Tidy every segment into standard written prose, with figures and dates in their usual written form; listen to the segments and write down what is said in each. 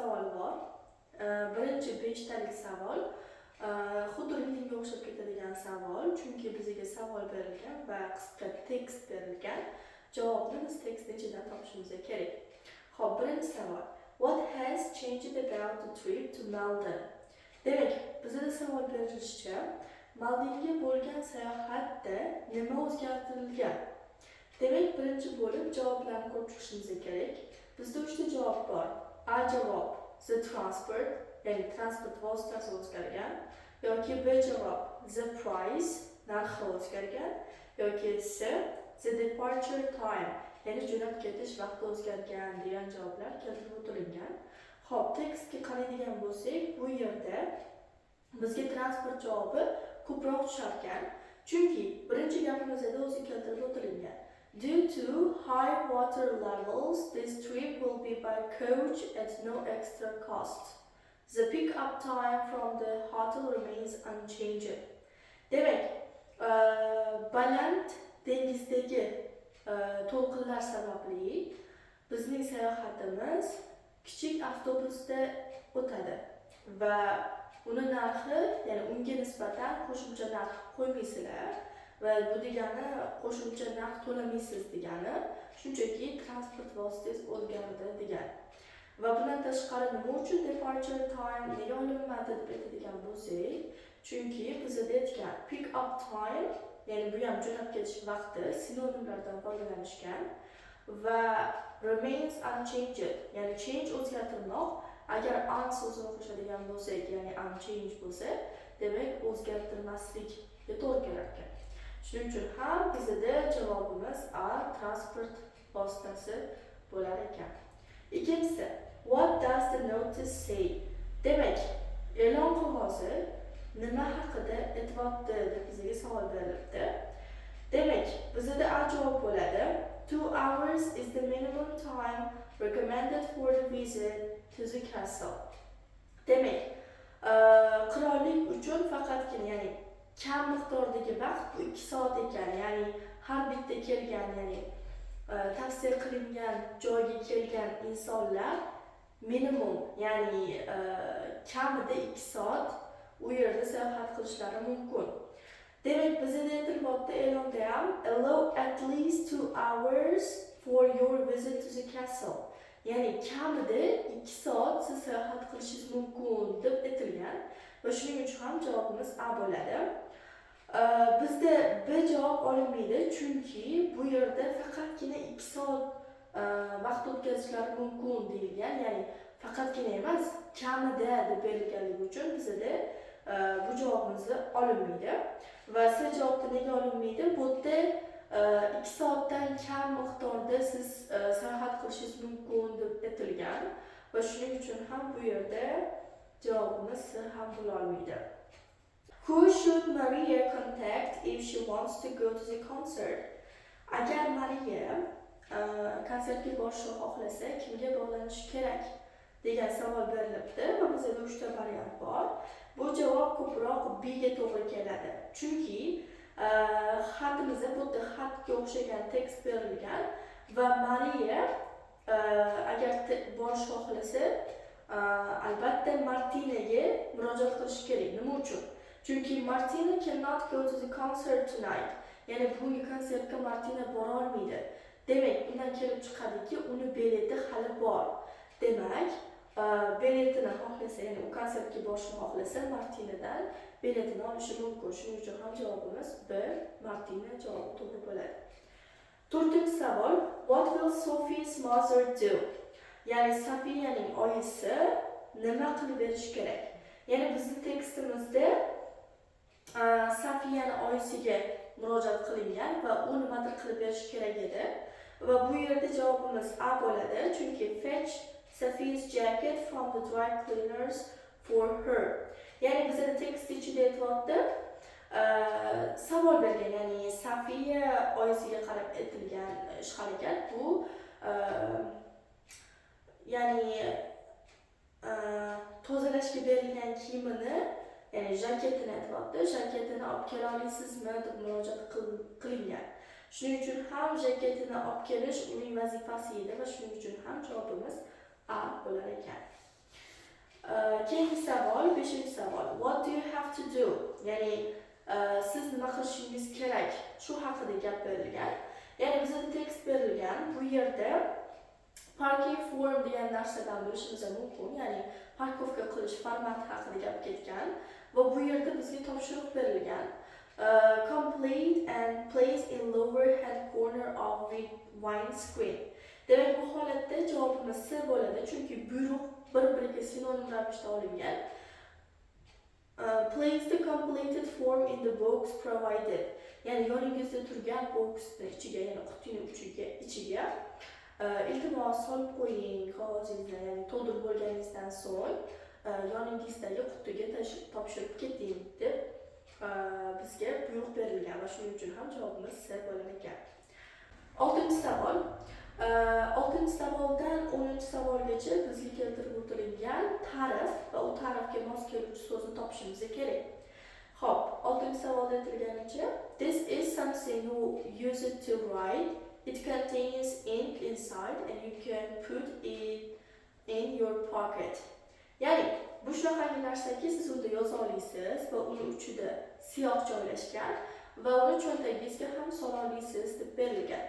savol bor. Birinchi beshtalik savol xuddi readingga o'xshab ketadigan savol, chunki bizga savol berilgan va qisqa tekst berilgan. Javobni biz tekstni ichidan topishimiz kerak. Xo'p, birinchi savol. What has changed about the trip to Maldon? Demak, bizada savol berilishicha, Maldonga bo'lgan sayohatda nima o'zgartirilgan? Demak, birinchi bo'lib javoblarni ko'rib chiqishimiz kerak. Bizda uchta javob bor. A javob the transport, ya'ni transport vositasi o'zgargan, yoki B javob the price, narxi o'zgargan, yoki C the departure time, ya'ni jo'nab ketish vaqti o'zgargan degan javoblar keltirib o'tilgan. Xo'p, tekstga qaraydigan bo'lsak, bu yerda bizga transport javobi ko'proq tushar ekan. Chunki birinchi gapimizda o'zi keltirib o'tilgan. Due to high water levels, this trip will be by coach at no extra cost. The pick-up time from the hotel remains unchanged. Demak, baland dengizdagi to'lqinlar sababli bizning sayohatimiz kichik avtobusda o'tadi va uni narxi, ya'ni unga nisbatan qo'shimcha narx qo'ymaysizlar va bu degani qo'shimcha narx to'lamaysiz degani, shunchaki transport vositangiz o'zgardi degani. Va bundan tashqari, nima uchun departure time nega olinmadi deb aytadigan bo'lsak, chunki bizada aytgan pick up time, ya'ni bu ham jo'nab ketish vaqti, sinonimlardan foydalanishgan va remains unchanged, ya'ni change o'zgartirmoq, agar un so'zini qo'shadigan bo'lsak, ya'ni unchanged bo'lsa, demak, o'zgartirmaslikka to'g'ri kelar ekan. Shuning uchun ham bizada javobimiz A, transport vositasi bo'lar ekan. Ikkinchisi, what does the notice say? Demak, e'lon qog'ozi nima haqida aytyapti deb bizga savol berilibdi. Demak, bizada A javob bo'ladi. 2 hours is the minimum time recommended for the visit to the castle. Demak, qirollik uchun faqatgina, ya'ni kam miqdordagi vaqt bu 2 soat ekan, ya'ni har bitta kelgan, ya'ni tavsiya qilingan joyga kelgan insonlar minimum, ya'ni kamida 2 soat u yerda sayohat qilishlari mumkin. Demak, bizada aytilyapti e'londa ham allow at least 2 hours for your visit to the castle. Ya'ni kamida 2 soat siz sayohat qilishingiz mumkin deb aytilgan va shuning uchun ham javobimiz A bo'ladi. Bizda B javob olinmaydi, chunki bu yerda faqatgina 2 soat vaqt o'tkazishlari mumkin deyilgan, ya'ni faqatgina emas, kamida deb berilganligi uchun bizada bu javobimizni olinmaydi. Va C javobda nega olinmaydi? Bu yerda 2 soatdan kam miqdorda siz sayohat qilishingiz mumkin deb aytilgan va shuning uchun ham bu yerda javobimiz C ham bo'la olmaydi. Who should Maria contact if she wants to go to the concert? Agar Maria konsertga borishni xohlasa, kimga bog'lanishi kerak degan savol berilibdi va bizada uchta variant bor. Bu javob ko'proq B ga to'g'ri keladi. Chunki xatimizda bu yerda xatga o'xshagan tekst berilgan va Maria agar borishni xohlasa, albatta Martinaga murojaat qilishi kerak. Nima uchun? Chunki Martina cannot go to the concert tonight. Ya'ni bugungi konsertga Martina bora olmaydi. Demak, undan kelib chiqadiki, uni bileti hali bor. Demak, biletini xohlasa, ya'ni u konsertga borishni xohlasa, Martinadan biletini olishi mumkin. Shuning uchun ham javobimiz B, Martina javobi to'g'ri bo'ladi. To'rtinchi savol, what will Sophie's mother do? Ya'ni Sofiyaning oyisi nima qilib berishi kerak? Ya'ni bizni tekstimizda Sofiyani oyisiga murojaat qilingan va u nimadir qilib berishi kerak edi. Va bu yerda javobimiz A bo'ladi, chunki fetch Sophie's jacket from the dry cleaners for her. Ya'ni bizada tekst ichida aytyapti, savol bergan, ya'ni Sofiya oyisiga qarab aytilgan ish harakat bu, ya'ni tozalashga berilgan kiyimini, ya'ni jaketini aytyapti, jaketini olib kela olasizmi deb murojaat qilingan. Shuning uchun ham jaketini olib kelish uning vazifasi edi va shuning uchun ham javobimiz A bo'lar ekan. Keyingi savol, beshinchi savol. What do you have to do? Ya'ni siz nima qilishingiz kerak? Shu haqida gap berilgan. Ya'ni bizada tekst berilgan. Bu yerda parking form degan narsadan bilishimiz mumkin. Ya'ni парковка qilish formati haqida gap ketgan va bu yerda bizga topshiriq berilgan. Complete and place in lower hand corner of windscreen. Demak, bu holatda javobimiz C bo'ladi, chunki buyruq bir-biriga sinonim ravishda olingan. Place the completed form in the box provided. Ya'ni yoningizda turgan boksni ichiga, ya'ni qutining ichiga iltimos solib qo'ying qog'ozingizni, ya'ni to'ldirib bo'lganingizdan so'ng yoningizdagi qutiga topshirib keting deb bizga buyruq berilgan va shuning uchun ham javobimiz C bo'lar ekan. Oltinchi savol. Oltinchi savoldan 10- savolgacha bizga keltirib o'tilgan ta'rif va u ta'rifga mos keluvchi so'zni topishimiz kerak. Xo'p, oltinchi savolda aytilganicha, this is something you use it to write. It contains ink inside and you can put it in your pocket. Ya'ni bu shunaqangi narsaki, siz unda yoza olasiz va uni uchida siyoh joylashgan va uni cho'ntagingizga ham sola olasiz deb berilgan.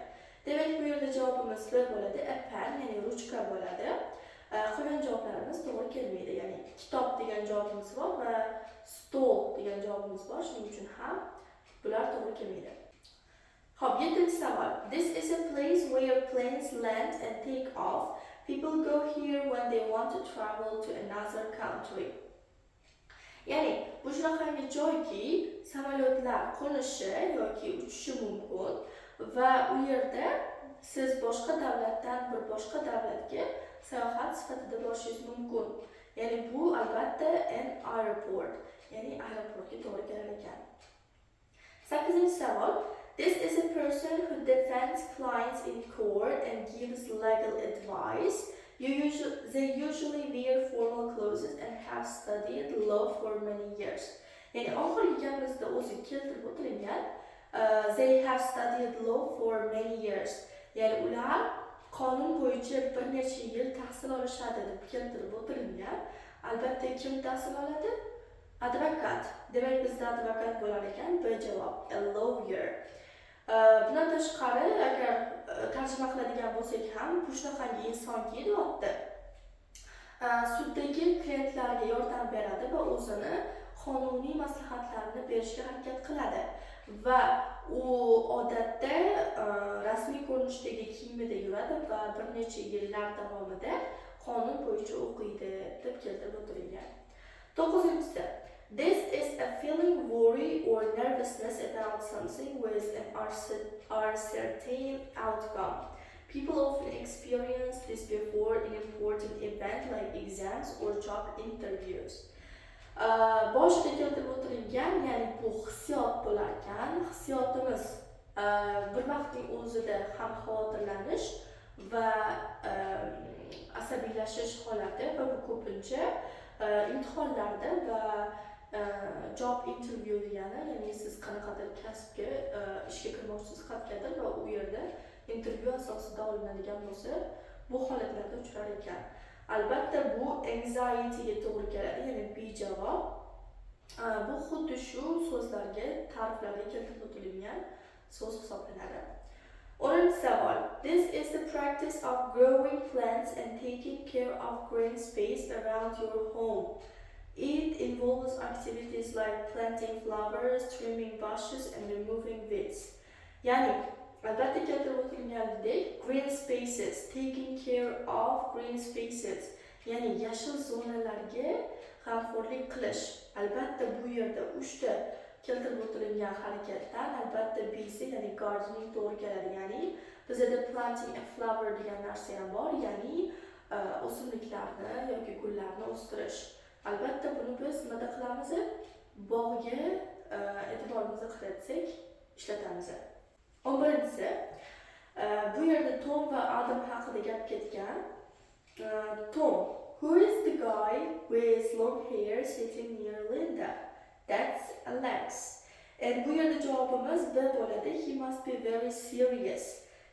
Demak, bu yerda javobimiz bir bo'ladi, a pen, ya'ni ruchka bo'ladi. Qolgan javoblarimiz to'g'ri kelmaydi. Ya'ni kitob degan javobimiz bor va stol degan javobimiz bor. Shuning uchun ham bular to'g'ri kelmaydi. Xo'p, yettinchi savol. This is a place where planes land and take off. People go here when they want to travel to another country. Ya'ni bu shunaqangi joyki, samolyotlar qo'nishi yoki uchishi mumkin va u yerda siz boshqa davlatdan bir boshqa davlatga sayohat sifatida borishingiz mumkin. Ya'ni bu albatta an airport, ya'ni aeroportga to'g'ri kelar ekan. Sakkizinchi savol. This is a person who defends clients in court and gives legal advice. They usually wear formal clothes and have studied law for many years. Ya'ni oxirgi gapimizda o'zi keltirib o'tilgan, they have studied law for many years. Ya'ni ular qonun bo'yicha bir necha yil tahsil olishadi deb keltirib o'tilgan. Albatta, kim tahsil oladi? Advokat. Demak, bizda advokat bo'lar ekan, B javob, a lawyer. Bundan tashqari, agar tarjima qiladigan bo'lsak ham, bu shunaqangi insonki, deyapti. Suddagi klientlarga yordam beradi va o'zini qonuniy maslahatlarni berishga harakat qiladi va u odatda rasmiy ko'rinishdagi kiyimida yuradi va bir necha yillar davomida qonun bo'yicha o'qiydi deb keltirib o'tirilgan. To'qqizinchisi. This is a feeling worry or nervousness about something with an uncertain outcome. People often experience this before an important event like exams or job interviews. Boshida keltirib o'tirilgan, ya'ni bu hissiyot bo'lar ekan, hissiyotimiz bir vaqtning o'zida ham xavotirlanish va asabiylashish holati va bu ko'pincha imtihonlarda va job interview degani, ya'ni siz qanaqadir kasbga, ishga kirmoqchisiz qayergadir va u yerda intervyu asosida olinadigan bo'lsa, bu holatlarda uchrar ekan. Albatta, bu anxietyga to'g'ri keladi, ya'ni B javob. Bu xuddi shu so'zlarga, ta'riflarga keltirib o'tilgan so'z hisoblanadi. 10- savol. This is the practice of growing plants and taking care of green space around your home. It involves activities like planting flowers, trimming bushes and removing weeds. Ya'ni albatta keltirib o'tilganidek, green spaces, taking care of green spaces, ya'ni yashil zonalarga g'amxo'rlik qilish. Albatta, bu yerda uchta keltirib o'tirilgan harakatdan albatta B'si, ya'ni gardening to'g'ri keladi. Ya'ni bizada planting a flower degan narsa ham bor, ya'ni o'simliklarni yoki gullarni o'stirish. Albatta, buni biz nimada qilamiz? Bog'ga e'tiborimizni qaratsak, ishlatamiz. 11-si. Bu yerda Tom va Adam haqida gap ketgan. Tom, who is the guy with long hair sitting near Linda? That's Alex. And bu yerda javobimiz B bo'ladi. He must be very serious.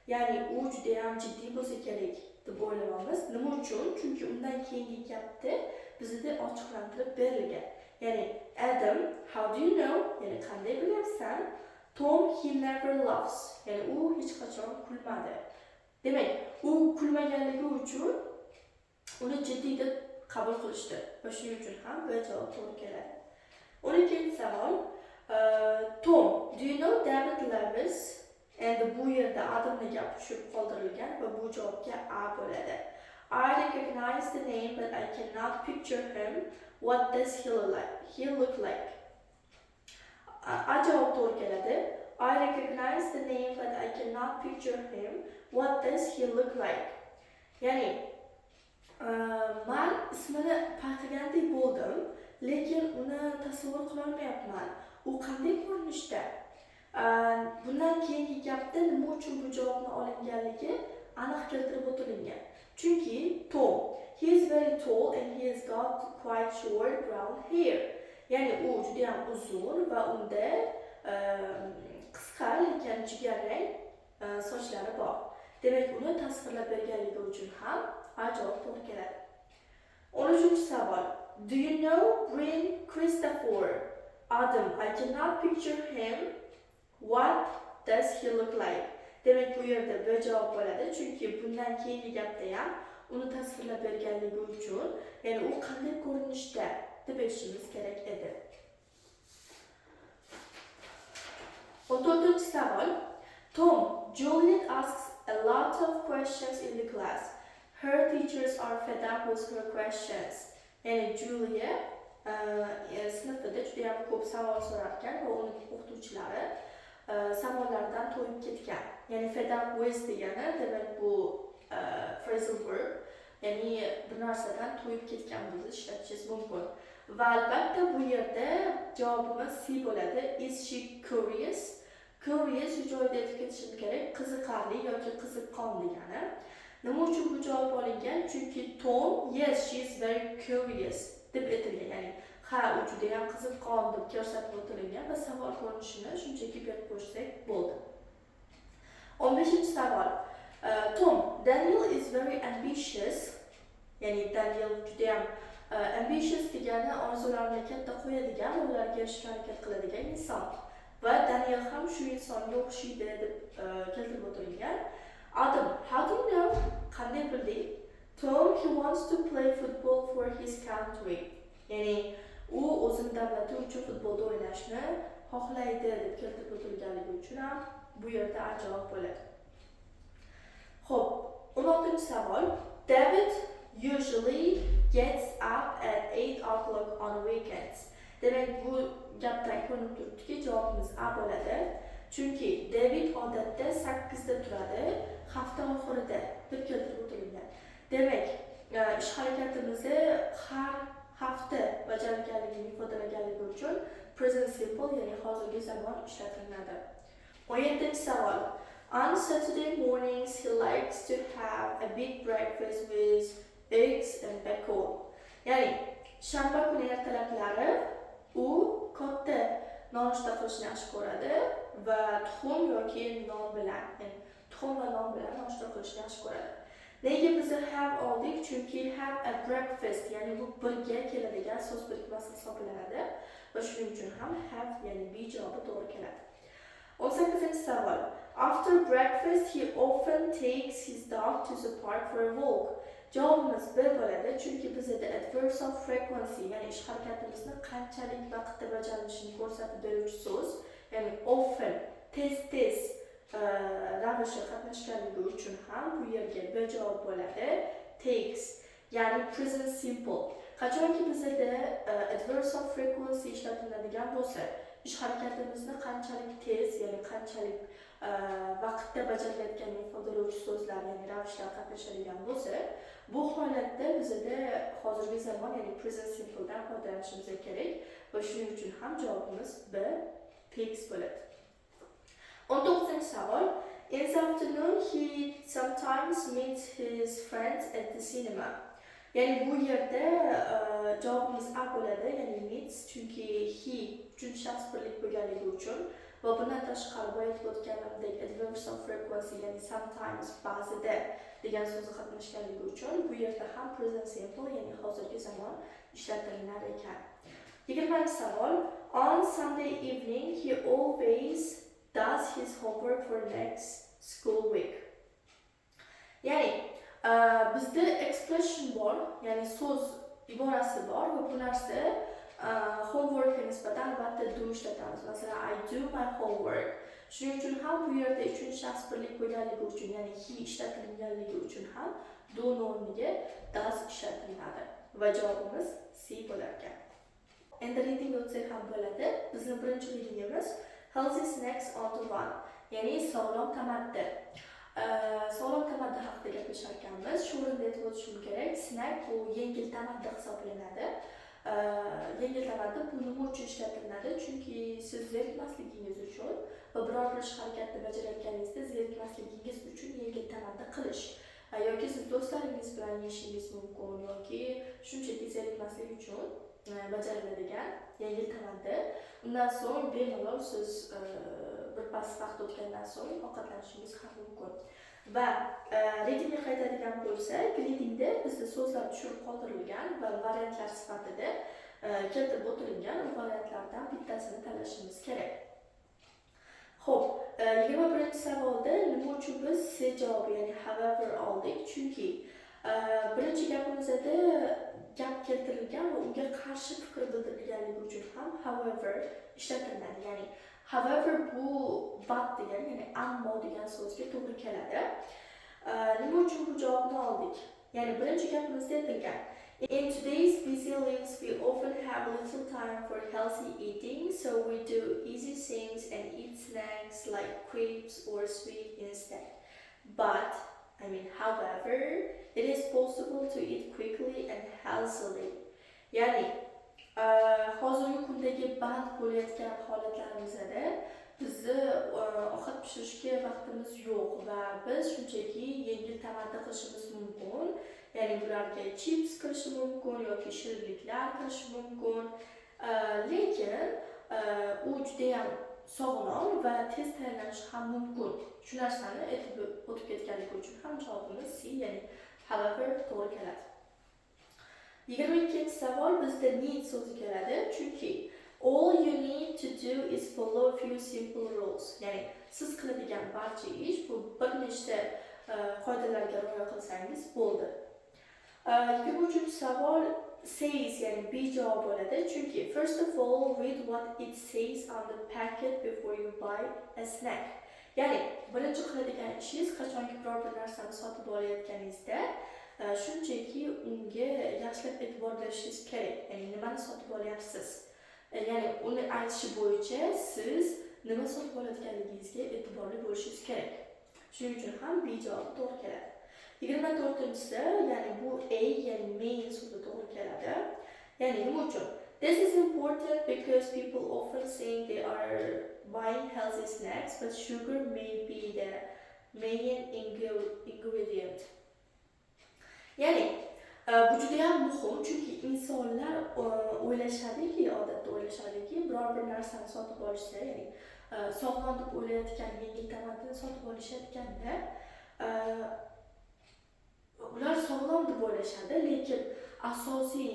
Ya'ni u juda ham jiddiy bo'lsa kerak deb o'ylaymiz. Nima uchun? Chunki undan keyingi gapda bizga bizda ochiqlantirib berilgan. Ya'ni Adam, how do you know? Ya'ni qanday bilyapsan? Tom, he never laughs. Ya'ni u hech qachon kulmadi. Demak, u kulmaganligi uchun uni jiddiy deb qabul qilishdi va shuning uchun ham B javob to'g'ri keladi. 12-savol. Tom, do you know David Lewis? Endi bu yerda Adamni gap tushib qoldirilgan va bu javobga A bo'ladi. I recognize the name, but I cannot picture him. What does he look like? He look like. A javob to'g'ri keladi. I recognize the name, but I cannot picture him. What does he look like? Ya'ni man ismini payqagandek bo'ldim, lekin uni tasavvur qilolmayapman. U qanday ko'rinishda? Bundan keyingi gapda nima uchun bu javobni olinganligi aniq keltirib o'tilingan. Chunki Tom, he is very tall and he has got quite short brown hair. Ya'ni u juda ham uzun va unda qisqa, lekin jigarrang sochlari bor. Demak, uni tasvirlab berganligi uchun ham A javob to'g'ri keladi. 13-savol. Do you know Bryn Christopher? Adam, I cannot picture him. What does he look like? Demak, bu yerda B javob bo'ladi, chunki bundan keyingi gapda ham uni tasvirlab berganligi uchun, ya'ni u qanday ko'rinishda deb aytishimiz kerak edi. 14-savol. Tom, Juliet asks a lot of questions in the class. Her teachers are fed up with her questions. Ya'ni Julia sinfida juda ham ko'p savol so'rarkan va uni o'qituvchilari savollardan to'yib ketgan. Ya'ni fed up with degani, demak, bu phrasal verb, ya'ni bir narsadan to'yib ketgan bo'lsa ishlatishingiz mumkin. Va albatta bu yerda javobimiz C bo'ladi. Is she curious? Curious shu joyda aytib ketishim kerak, qiziqarli yoki qiziqqon degani. Nima uchun bu javob olingan? Chunki Tom, yes, she is very curious deb aytilgan. Ya'ni ha, u juda ham qiziqqon deb ko'rsatib o'tilgan va savol ko'rinishini shunchaki berib qo'ysak bo'ldi. 15-savol. Tom, Daniel is very ambitious. Ya'ni Daniel juda ham ambitious degani orzularini katta qo'yadigan va ularga erishishga harakat qiladigan inson. Va Daniel ham shu insonga o'xshaydi deb keltirib o'tilgan. Adam, how do you know? Qanday bilding? Tom, he wants to play football for his country. Ya'ni u o'zini davlati uchun futbolda o'ynashni xohlaydi deb keltirib o'tilganligi uchun ham bu yerda A javob bo'ladi. Xo'p, 16-savol. David usually gets up at 8 o'clock on weekends. Demak, bu gapdan ko'rinib turibdiki, javobimiz A bo'ladi. Chunki David odatda 8 da turadi, hafta oxirida deb keltirib o'tilgan. Demak, ish harakatimizni har hafta bajarilganligini ifodalaganligi uchun present simple, ya'ni hozirgi zamon ishlatiladi. 17-savol. On Saturday mornings he likes to have a big breakfast with eggs and bacon. Ya'ni shanba kuni ertalablari u katta nonushta qilishni yaxshi ko'radi va tuxum yoki non bilan, ya'ni tuxum va non bilan nonushta qilishni yaxshi ko'radi. Nega biz have oldik? Chunki have a breakfast, ya'ni bu birga keladigan so'z birikmasi hisoblanadi va shuning uchun ham have, ya'ni B javobi to'g'ri keladi. 18-savol. After breakfast he often takes his dog to the park for a walk. Javobimiz B bo'ladi, chunki bizda adverbs of frequency, ya'ni ish harakatimizni qanchalik vaqtda bajarilishini ko'rsatib beruvchi so'z, ya'ni often, tez-tez ravishi qatnashganligi uchun ham bu yerga B javob bo'ladi. Takes, ya'ni present simple. Qachonki bizda adverbs of frequency ishlatiladigan bo'lsa, ish harakatimizni qanchalik tez, ya'ni qanchalik vaqtda bajarilayotganini ifodalovchi so'zlar, ya'ni ravishlar qatnashadigan bo'lsa, bu holatda bizada hozirgi zamon, ya'ni present simpledan foydalanishimiz kerak va shuning uchun ham javobimiz B, takes bo'ladi. 19-savol. In the afternoon he sometimes meets his friends at the cinema. Ya'ni bu yerda javobimiz A bo'ladi, ya'ni meets, chunki he uchinchi shaxs birlik bo'lganligi uchun Va bundan tashqari, boya aytib o'tganimdek, adverbs of frequency, ya'ni sometimes, ba'zida degan so'zi qatnashganligi uchun bu yerda ham present simple, ya'ni hozirgi zamon ishlatilar ekan. 20-savol. On Sunday evening he always does his homework for next school week. Ya'ni bizda expression bor, ya'ni so'z iborasi bor va bu narsa homeworkga nisbatan albatta do ishlatamiz. Masalan, "I do my homework". Shuning uchun ham bu yerda uchinchi shaxs birlik bo'lganligi uchun, ya'ni he ishlatilganligi uchun ham do o'rniga does ishlatiladi va javobimiz C bo'lar ekan. Endi reading o'tsak ham bo'ladi. Bizni birinchi readingimiz Healthy Snacks on the Run, ya'ni sog'lom tamaddi. Sog'lom tamaddi haqida gaplashar ekanmiz. Shu o'rinda aytib o'tishim kerak, snack bu yengil tamaddi hisoblanadi. Yengil tamaddi bu nima uchun ishlatiladi? Chunki siz zerikmasligingiz uchun va biror bir ish harakatni bajarayotganingizda zerikmasligingiz uchun yengil tamaddi qilish yoki siz do'stlaringiz bilan yeyishingiz mumkin yoki shunchaki zerikmaslik uchun bajariladigan yengil tamaddi. Undan so'ng bemalol siz birpas vaqt o'tgandan so'ng ovqatlanishingiz ham mumkin. Va readingga qaytadigan bo'lsak, readingda bizda so'zlar tushirib qoldirilgan va variantlar sifatida keltirib o'tilgan. U variantlardan bittasini tanlashimiz kerak. Xo'p, 21-savolda nima uchun biz C javobi, ya'ni however oldik? Chunki birinchi gapimizda gap keltirilgan va unga qarshi fikr bildirilganligi uchun ham however ishlatiladi. Ya'ni however bu but degan, ya'ni ammo degan so'zga to'g'ri keladi. Nima uchun bu javobni oldik? Ya'ni birinchi gapimizda aytilgan: "In today's busy lives, we often have little time for healthy eating, so we do easy things and eat snacks like crisps or sweet instead. But, I mean, however, it is possible to eat quickly and healthily." Ya'ni hozirgi kundagi band bo'layotgan holatlarimizda bizni ovqat pishirishga vaqtimiz yo'q va biz shunchaki yengil tamaddi qilishimiz mumkin. Ya'ni bularga chips kirishi mumkin yoki shirinliklar kirishi mumkin. Lekin u judayam sog'lom va tez tayyorlanishi ham mumkin. Shu narsani aytib o'tib ketganligi uchun ham javobimiz C, ya'ni however to'g'ri keladi. 22-savol, bizda need so'zi keladi, chunki all you need to do is follow a few simple rules. Ya'ni siz qiladigan barcha ish bu bir nechta qoidalarga rioya qilsangiz bo'ldi. 23-savol says, ya'ni B javob bo'ladi, chunki first of all, read what it says on the packet before you buy a snack. Ya'ni birinchi qiladigan ishingiz, qachonki biror bir narsani sotib olayotganingizda shunchaki unga yaxshilab e'tibor berishingiz kerak. Ya'ni nimani sotib olyapsiz? Ya'ni uni aytishi bo'yicha siz nima sotib olayotganligingizga e'tiborli bo'lishingiz kerak. Shuning uchun ham B javobi to'g'ri keladi. 24-inchisi, ya'ni bu A, ya'ni main so'zi to'g'ri keladi. Ya'ni nima uchun? This is important because people often think they are buying healthy snacks, but sugar may be the main ingredient. Ya'ni bu juda ham muhim, chunki insonlar o'ylashadiki, odatda o'ylashadiki, biror bir narsani sotib olishsa, ya'ni sog'lom deb o'ylayotgan yengil tamadduni sotib olishayotganda ular sog'lom deb o'ylashadi, lekin asosiy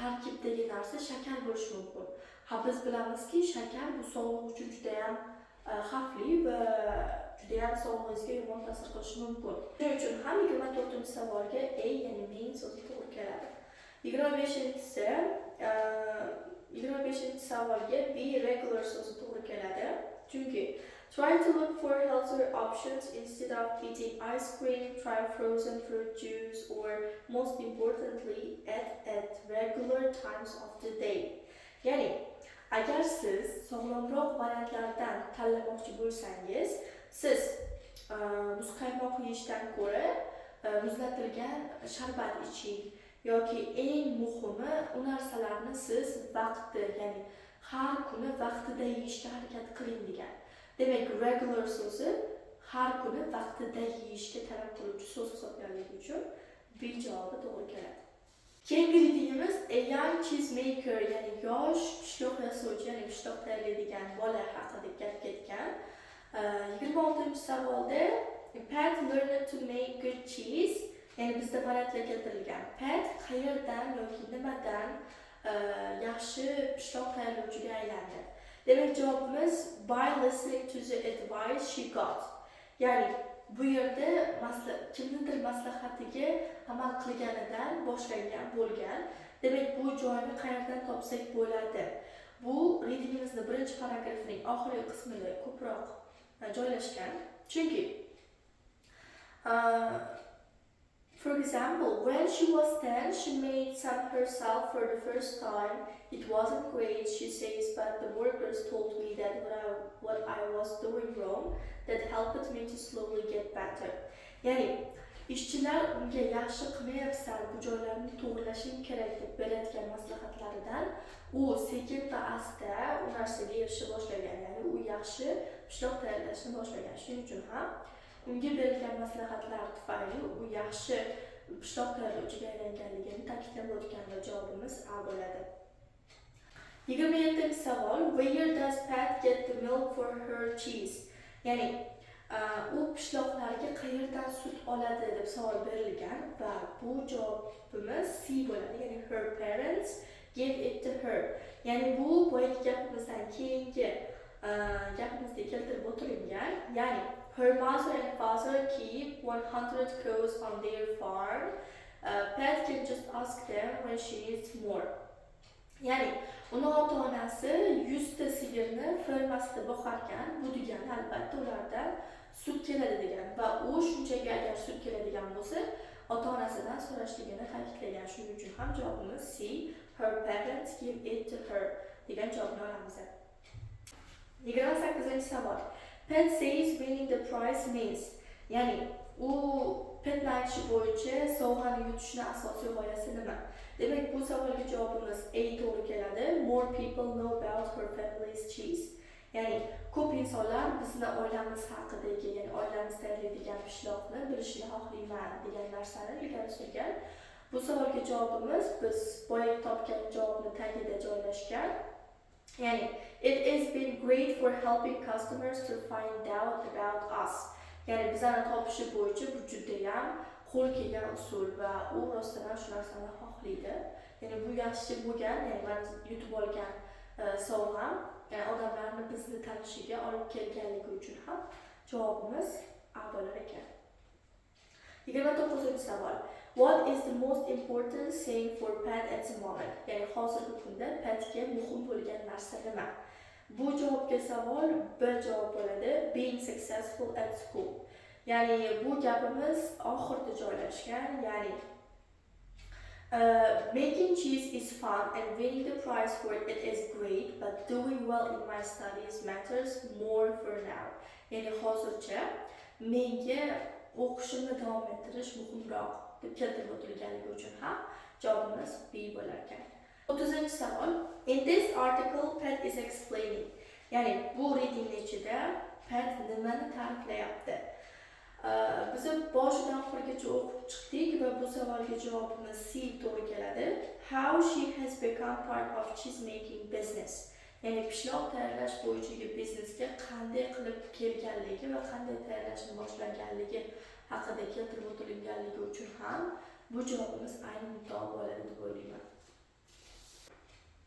tarkibdagi narsa shakar bo'lishi mumkin. Ha, biz bilamizki, shakar bu sog'liq uchun judayam xavfli va judayam sog'lig'ingizga yomon ta'sir qilishi mumkin. Shuning uchun ham 24-savolga A, ya'ni main so'zi to'g'ri keladi. 25-inchisi, 25-savolga B, regular so'zi to'g'ri keladi. Chunki try to look for healthier options instead of eating ice cream, try frozen fruit juice, or most importantly, eat at regular times of the day. Ya'ni agar siz sog'lomroq variantlardan tanlamoqchi bo'lsangiz, siz muzqaymoq yeyishdan ko'ra muzlatilgan sharbat iching yoki eng muhimi, u narsalarni siz vaqti, ya'ni har kuni vaqtida yeyishga harakat qiling degan. Demak, regular so'zi har kuni vaqtida yeyishga talab qiluvchi so'z hisoblanganligi uchun B javobi to'g'ri keladi. Keyingi readingimiz Readingimiz a young cheese maker, ya'ni yosh pishloq yasovchi, ya'ni pishloq tayyorlaydigan bola haqida gap ketgan. 26-savolda Pat learned to make good cheese, ya'ni bizda variantlar keltirilgan. Pat qayerdan yoki nimadan yaxshi pishloq tayyorlovchiga aylandi? Demak, javobimiz by listening to the advice she got. Ya'ni bu yerda kimnidir maslahatiga amal qilganidan boshlangan bo'lgan. Demak, bu joyni qayerdan topsak bo'ladi? Bu readingimizni birinchi paragrafining oxirgi qismida ko'proq joylashgan. Chunki for example, when she was 10, she made some herself for the first time. It wasn't great, she says, but the workers told me that what I was doing wrong, that helped me to slowly get better. Ya'ni ishchilar unga yaxshi qilmayapsan, bu joylarni to'g'irlashing kerak deb berayotgan maslahatlaridan u sekin va asta u narsaga erisha boshlagan, ya'ni u yaxshi pishloq tayyorlashni boshlagan. Shuning uchun ham unga berilgan maslahatlar tufayli u yaxshi pishloq tayyorlovchiga aylanganligini ta'kidlab o'tgan va javobimiz A bo'ladi. 27-savol. Where does Pat get the milk for her cheese? Ya'ni u pishloqlarga qayerdan sut oladi deb savol berilgan va bu javobimiz C bo'ladi, ya'ni her parents give it to her. Ya'ni bu boyagi gapimizdan keyingi gapimizda keltirib o'tirilgan, ya'ni her mother and father keep 100 cows on their farm. Pat can just ask them when she needs more. Ya'ni uni ota onasi 100 ta sigirni fermasida boqarkan, bu degani albatta ulardan sut keladi degani va u shunchaki agar sut keladigan bo'lsa, ota onasidan so'rashligini ta'kidlagan. Shuning uchun ham javobimiz C, her parents give it to her degan javobni olamiz. 28-savol. Pat says winning the prize means, ya'ni u Patni aytishi bo'yicha sovg'ani yutishni asosiy g'oyasi nima? Demak, bu savolga javobimiz A to'g'ri keladi. More people know about her family's cheese. Ya'ni ko'p insonlar bizni oilamiz haqidagi, ya'ni oilamiz tayyorlaydigan pishloqni bilishini xohlayman degan narsani ilgari surgan. Bu savolga javobimiz biz boyagi topgan javobni tagida joylashgan. Ya'ni it has been great for helping customers to find out about us. Ya'ni bizani topishi bo'yicha bu judayam qo'l kelgan usul va u rostdan ham shu narsani xohlaydi. Ya'ni bu yaxshi bo'lgan, ya'ni man yutib olgan sovg'am, ya'ni odamlarni bizni tanishiga olib kelganligi uchun ham javobimiz A bo'lar ekan. 29-savol. What is the most important thing for Pat at the moment? Ya'ni hozirgi kunda Patga muhim bo'lgan narsa nima? Bu javobga savol B javob bo'ladi. Being successful at school. Ya'ni bu gapimiz oxirida joylashgan, ya'ni making cheese is fun and winning the prize for it is great, but doing well in my studies matters more for now. Ya'ni hozircha menga o'qishimni davom ettirish muhimroq deb keltirib o'tilganligi uchun ham javobimiz B bo'lar ekan. 30-savol. In this article, Pat is explaining. Ya'ni bu readingni ichida Pat nimani ta'riflayapti? Biz boshidan oxirigacha o'qib chiqdik va bu savolga javobimiz C to'g'ri keladi. How she has become part of cheese making business. Ya'ni pishloq tayyorlash bo'yicha biznesga qanday qilib kelganligi va qanday tayyorlashni boshlaganligi haqida keltirib o'tilganligi uchun ham bu javobimiz ayni muddao bo'ladi deb o'ylayman.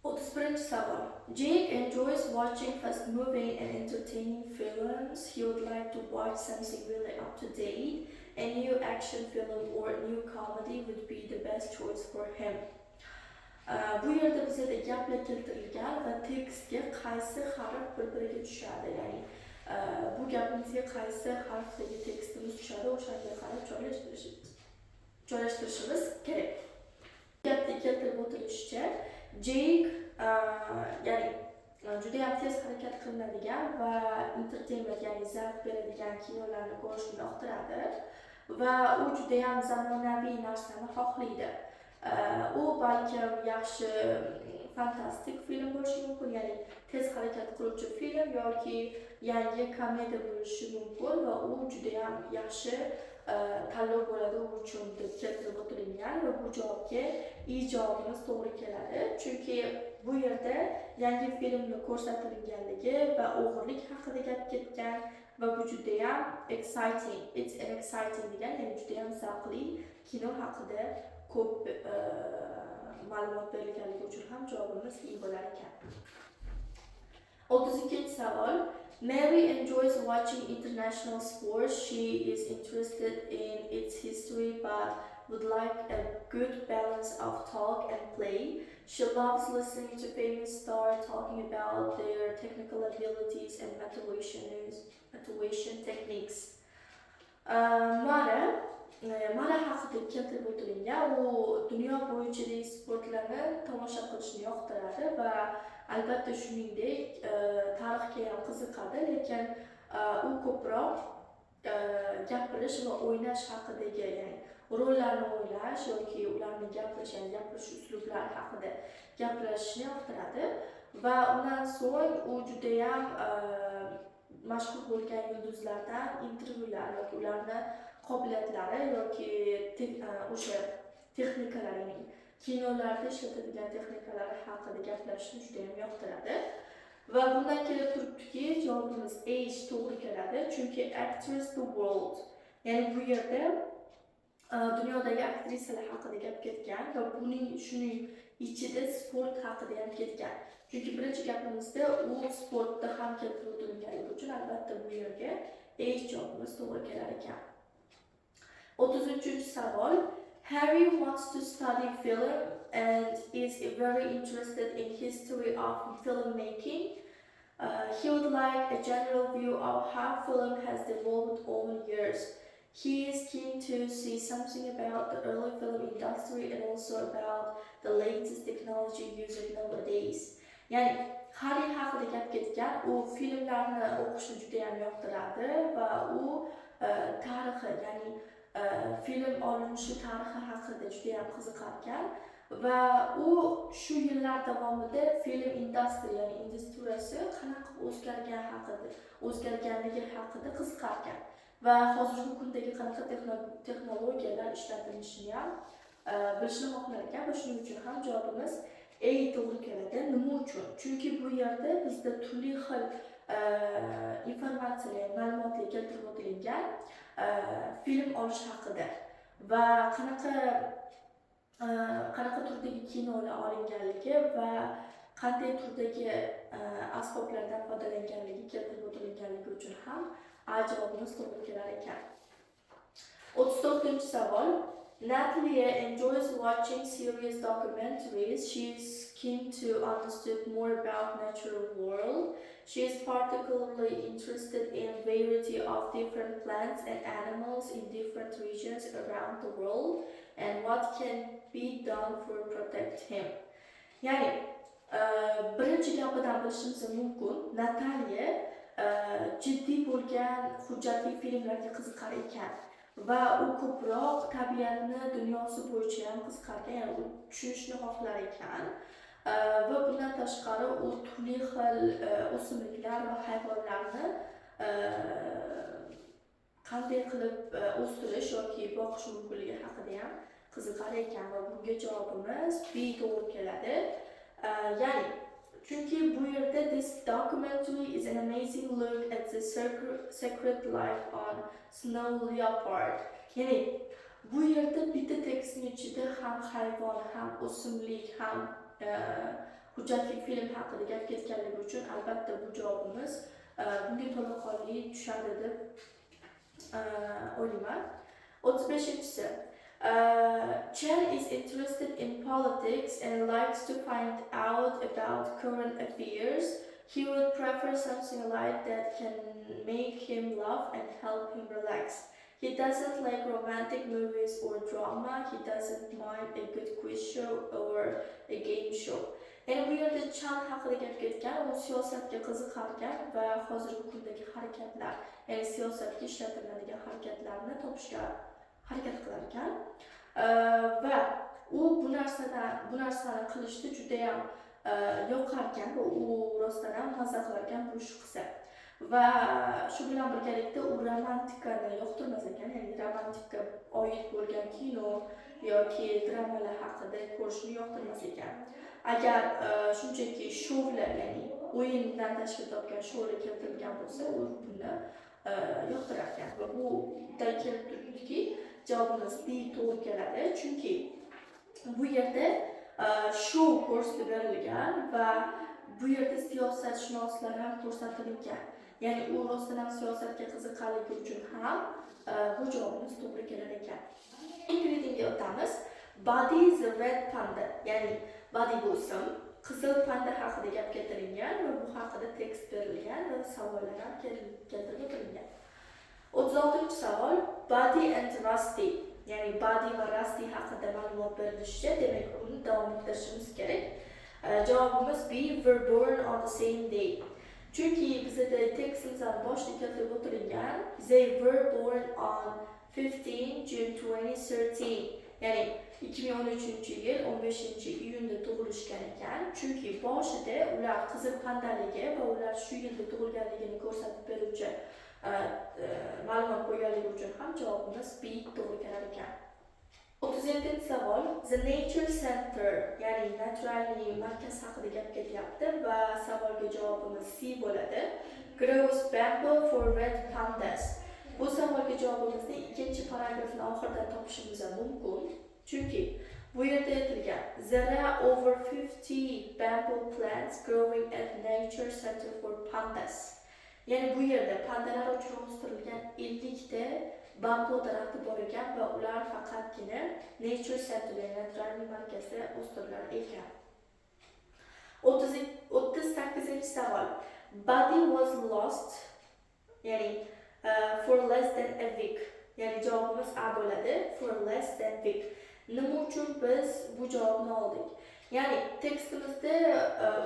31-savol. Jake enjoys watching fast-moving and entertaining films. He would like to watch something really up to date. A new action film or a new comedy would be the best choice for him. Bu yerda bizada gaplar keltirilgan va tekstga qaysi harf bir-biriga tushadi, ya'ni bu gapimizga qaysi harfdagi tekstimiz tushadi, o'shanga qarab joylashtirishimiz kerak. Gapda keltirib o'tilishicha, Jake ya'ni judayam tez harakat qilinadigan va entertainment, ya'ni zavq beradigan kinolarni ko'rishni yoqtiradi va u judayam zamonaviy narsani xohlaydi. U balkim yaxshi fantastik film bo'lishi mumkin, ya'ni tez harakat qiluvchi film yoki yangi komediya bo'lishi mumkin va u judayam yaxshi. tanlov bo'ladi u uchun deb keltirib o'tilingan va bu javobga E javobimiz to'g'ri keladi, chunki bu yerda yangi filmni ko'rsatilganligi va o'g'irlik haqida gap ketgan va bu judayam exciting, it's an exciting degan, ya'ni judayam zavqli kino haqida ko'p ma'lumot berilganligi uchun ham javobimiz E bo'lar ekan. 32-savol. Mary enjoys watching international sports. She is interested in its history but would like a good balance of talk and play. She loves listening to famous stars talking about their technical abilities and motivation techniques. Mara haqida keltirib o'tilingan. U dunyo bo'yicha sportlarni tomosha qilishni yoqtiradi va albatta shuningdek tarixga ham qiziqadi, lekin u ko'proq gapirish va o'ynash haqidagi, ya'ni rollarni o'ynash yoki ularni gapirish, ya'ni gapirish uslublari haqida gaplashishni yoqtiradi va undan so'ng u judayam mashhur bo'lgan yulduzlardan intervyular yoki ularni qobiliyatlari yoki o'sha texnikalar, ya'ni kinolarda ishlatilgan texnikalar haqida gaplashishni judayam yoqtiradi. Va bundan kelib turibdiki, javobimiz H to'g'ri keladi, chunki actress the world, ya'ni bu yerda dunyodagi aktrisalar haqida gap ketgan va buning shuning ichida sport haqida ham ketgan, chunki birinchi gapimizda u sportda ham keltirib o'tilganligi uchun albatta bu yerga H javobimiz to'g'ri kelar ekan. 33-savol. Harry wants to study film and is very interested in history of filmmaking. He would like a general view of how film has developed over years. He is keen to see something about the early film industry and also about the latest technology used nowadays. Ya'ni Harry haqida gap ketgan, u filmlarni o'qishni juda ham yoqtiradi va u tarixi, ya'ni film olinishi tarixi haqida juda ham qiziqarkan va u shu yillar davomida film industry, ya'ni industriyasi qanaqa o'zgargan haqida, o'zgarganligi haqida qiziqarkan va hozirgi kundagi qanaqa texnologiyalar ishlatilishini ham bilishni xohlar ekan va shuning uchun ham javobimiz A to'g'ri keladi. Nima uchun? Chunki bu yerda bizda turli xil informatsiyalar, ma'lumotlar keltirib o'tilingan film olish haqida va qanaqa turdagi kinolar olinganligi va qanday turdagi asboblardan foydalanganligi keltirib o'tilinganligi uchun ham A javobimiz to'g'ri kelar ekan. 34-savol. Natalia enjoys watching serious documentaries. She is keen to understand more about natural world. She is particularly interested in variety of different plants and animals in different regions around the world and what can be done for protect him. Ya'ni birinchi gapidan bilishimiz mumkin, Nataliya jiddiy bo'lgan hujjatli filmlarga qiziqar ekan va u ko'proq tabiatni dunyosi bo'yicha ham qiziqar ekan, ya'ni u tushunishni xohlar ekan. Va bundan tashqari u turli xil o'simliklar va hayvonlarni qanday qilib o'stirish yoki boqish mumkinligi haqida ham qiziqar ekan va bunga javobimiz B to'g'ri keladi. Ya'ni chunki bu yerda this documentary is an amazing look at the secret life on snow leopard. Ya'ni bu yerda bitta tekstning ichida ham hayvon, ham o'simlik, ham hujjatli film haqida gap ketganligi uchun albatta bu javobimiz bunga to'laqonli tushadi deb o'ylayman. 35-si. Chen is interested in politics and likes to find out about current affairs. He would prefer something light that can make him laugh and help him relax. He doesn't like romantic movies or drama. He doesn't mind a good quiz show or a game show. Ya'ni bu yerda Chan haqida gap ketgan, u siyosatga qiziqarkan va hozirgi kundagi harakatlar, ya'ni siyosatga ishlatiladigan harakatlarni topishga harakat qilar ekan. Va u bu narsani qilishni judayam yoqarkan va u rostdan ham maza qilar ekan bu ish qilsa. Va shu bilan birgalikda u romantikani yoqtirmas ekan, ya'ni romantikka oid bo'lgan kino yoki dramalar haqida ko'rishni yoqtirmas ekan. Agar shunchaki shoular, ya'ni o'yindan tashkil topgan shoular keltirilgan bo'lsa, u buni yoqtirar ekan. Va budan kelib turibdiki, javobimiz D to'g'ri keladi, chunki bu yerda shou ko'rsatib berilgan va bu yerda siyosatshunoslar ham ko'rsatilgan. Ya'ni u rostdan ham siyosatga qiziqqanligi uchun ham bu javobimiz to'g'ri kelar ekan. Keyingi readingga o'tamiz. Buddy the Red Panda, ya'ni Buddy bu ism, qizil panda haqida gap keltirilgan va bu haqida tekst berilgan va savollar ham keltirib o'tilgan. 36-savol. Buddy and Rusty, ya'ni Buddy va Rusty haqida ma'lumot berilishicha, demak, uni davom ettirishimiz kerak. Javobimiz B, were born on the same day. Chunki bizada tekstimizdan boshida keltirib o'tilgan, they were born on 15 June 2013, ya'ni 2013-yil 15-iyunda tug'ilishgan ekan. Chunki boshida ular qizil pandaligi va ular shu yilda tug'ilganligini ko'rsatib beruvchi ma'lumot bo'lganligi uchun ham javobimiz B to'g'ri kelar ekan. 37-savol. The Nature Center, ya'ni naturalniy markaz haqida gap ketyapti va savolga javobimiz C bo'ladi. Grows bamboo for red pandas. Bu savolga javobimizni ikkinchi paragrafni oxiridan topishimiz ham mumkin. Chunki bu yerda aytilgan, there are over 50 bamboo plants growing at Nature Center for Pandas. Ya'ni bu yerda pandalar uchun o'stirilgan 50 ta bambu daraxti bor ekan va ular faqatgina Nature Center, ya'ni naturalniy markazda o'stirilar ekan. 38-savol. Buddy was lost, ya'ni for less than a week. Ya'ni javobimiz A bo'ladi, for less than week. Nima uchun biz bu javobni oldik? Ya'ni tekstimizda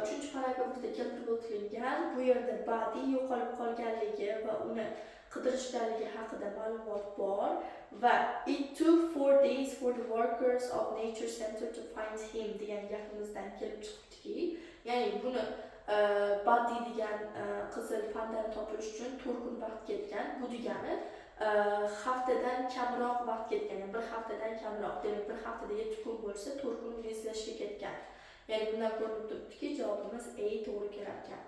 uchinchi paragrafda keltirib o'tilgan, bu yerda Buddy yo'qolib qolganligi va uni qidirishganligi haqida ma'lumot bor va "It took 4 days for the workers of Nature Center to find him" degan gapimizdan kelib chiqibdiki, ya'ni buni Buddy degan qizil pandani topish uchun 4 kun vaqt ketgan. Bu degani haftadan kamroq vaqt ketgan, ya'ni bir haftadan kamroq. Demak, bir haftada 7 kun bo'lsa, 4 kun uni izlashga ketgan. Ya'ni bundan ko'rinib turibdiki, javobimiz A to'g'ri kelar ekan.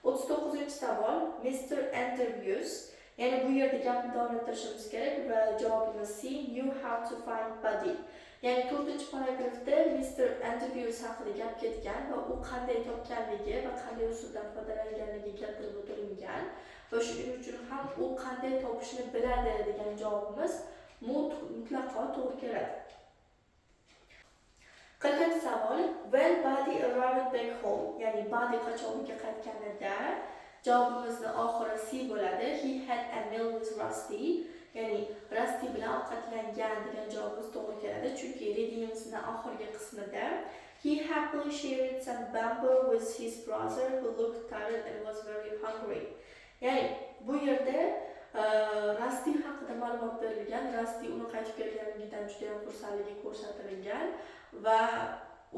39-savol. Mr. Andrews, ya'ni bu yerda gapni davom ettirishimiz kerak va javobimiz C, knew how to find Buddy. Ya'ni to'rtinchi paragrafda Mr. Andrews haqida gap ketgan va u qanday topganligi va qanday usuldan foydalanganligi keltirib o'tilgan va shuning uchun ham u qanday topishni biladi degan javobimiz mutlaqo to'g'ri keladi. 40-savol. When Buddy arrived back home, ya'ni Buddy qachon uyga qaytganida, javobimizni oxiri C bo'ladi. He had a meal with Rusty. Ya'ni Rusty bilan ovqatlangan degan javobimiz to'g'ri keladi. Chunki readingimizni oxirgi qismida "He happily shared some bamboo with his brother, who looked tired and was very hungry." Ya'ni bu yerda Rusty haqida ma'lumot berilgan. Rusty uni qaytib kelganligidan juda ham xursandligi ko'rsatilgan va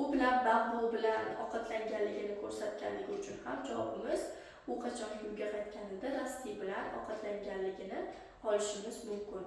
u bilan bambu bilan ovqatlanganligini ko'rsatganligi uchun ham javobimiz u qachonki uyga qaytganida Rusty bilan ovqatlanganligini olishimiz mumkin.